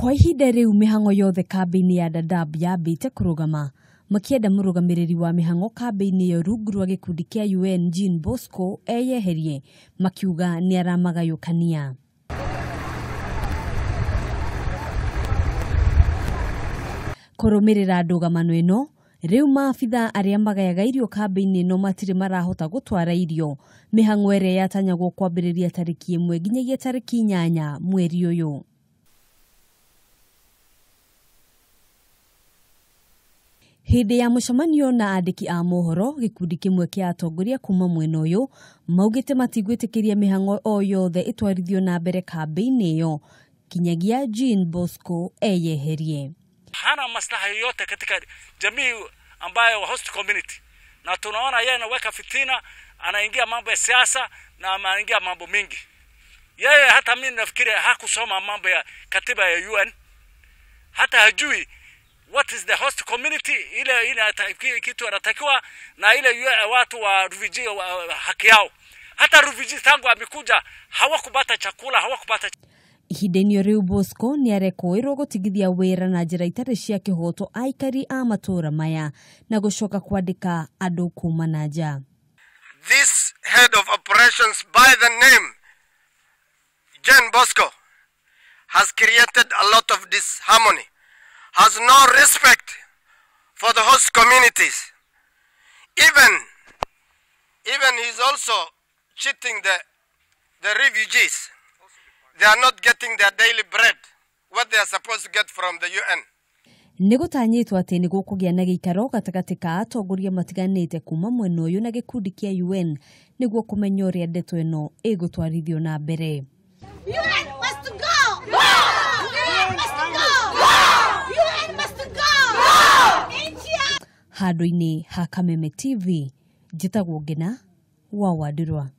Kwa ihinda rĩu mĩhang'o yothe kambĩ-inĩ ya Dadaab yambĩte kũrũgama, makĩenda mũrũgamĩrĩri wa mĩhang'o kambĩ-inĩ ĩyo rungu rwa gĩkundi kĩa UN Jean Bosco eyeherie, makiuga nĩ aramagayũkania. Kũrũmĩrĩra ndũgamano ĩno, rĩu maabitha arĩa magayaga irio kambĩ-inĩ ĩno matirĩ marahota gũtwara irio mĩhang'o ĩrĩa yatanyagwo kwambĩrĩria tarĩki 1 nginyagia tarĩki 8 mweri ũyũ. Hĩndĩ ya mũcemanio na andĩki a mohoro, gĩkundi kĩmwe kĩa atongoria kuma mwena ũyũ maugĩte matigwĩtĩkĩria mĩhang'o o yothe ĩtwarithio na mbere kambĩ-inĩ ĩyo kinyagia Jean Bosco eyeherie. Hana maslaha yoyote katika jamii ambayo host community, na tunaona yeye anaweka fitina, anaingia mambo ya siasa na anaingia mambo mingi. Yeye hata mimi nafikiri hakusoma mambo ya katiba ya UN, hata hajui what is the host community, ile ile kitu anatakiwa na ile watu wa refugee haki yao. Hata refugee tangu amekuja hawakupata chakula, hawakupata. Ihinda-inĩ rĩu Bosco nĩ arekũĩrwo gũtigithia wĩra na njĩra itarĩ cia kĩhooto aikari a matũũra maya na gũcoka kwandĩka andũ kuma na nja. This head of operations by the name Jean Bosco has created a lot of disharmony, has no respect for the host communities. Even he's also cheating the refugees. They are not getting their daily bread, what they are supposed to get from the UN. Nĩ gũtanyĩtwo atĩ nĩ gũkũgĩa na gĩikaro gatagatĩ ka atongoria matiganĩte kuma mwena ũyũ na gĩkundi kĩa UN nĩguo kũmenya ũrĩa ndeto ĩno ĩgũtwarithio na mbere. UN must go! UN must go! UN must go! Handũ-inĩ ha Kameme TV, njĩtagwo Ngina wa Wandirwa.